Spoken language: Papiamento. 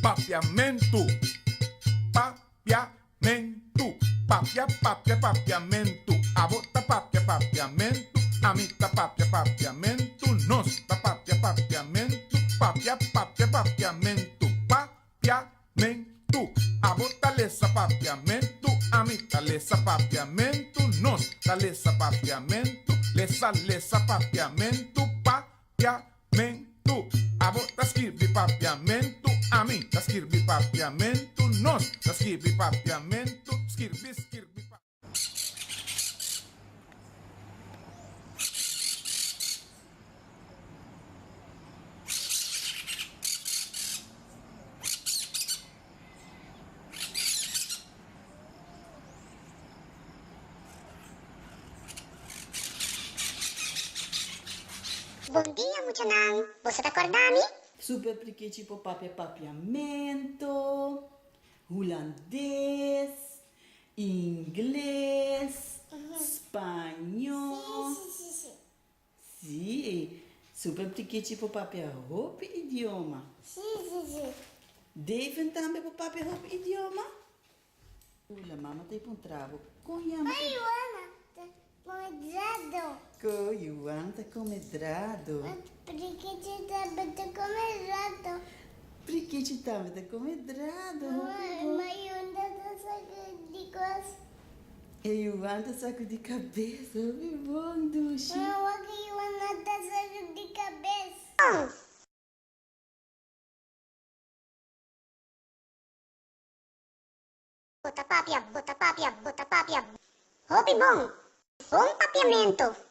Papiamentu, papiamentu, papia, papia, papiamentu. Abo ta papia papiamentu, ami ta papia papiamentu, nos ta papia papiamentu, papia, papia, papiamentu, papiamentu. Abo ta lesa papiamentu, ami ta lesa papiamentu, nos ta lesa papiamentu, lesa, lesa papiamentu, papiamentu. Abo ta skirbi papiamentu, ami ta skirbi papiamentu, nos ta skirbi papiamentu, skirbi, skirbi pa. Bon dia muchanan, boso ta corda mi? Super prikichi por papia papiamento, hulandes, ingles, spañó. Sí, super prikichi por papia hopi idioma. Daven tambe por papia hopi idioma? Ula, mama ta puntra bo, kon yama e. Juana ta come drado. Ko Juan ta come drado. Prikichi tambe ta come drado. Prikichi tambe ta come drado. Hopi bon. Ma Juan ta sacudi cos. E Juan ta sacudi cabes. Hopi bon, dushi. Ma wak Juan ta sacudi cabes. Bo ta papia, bo ta papia, bo ta papia hopi bon. Bon papiamento.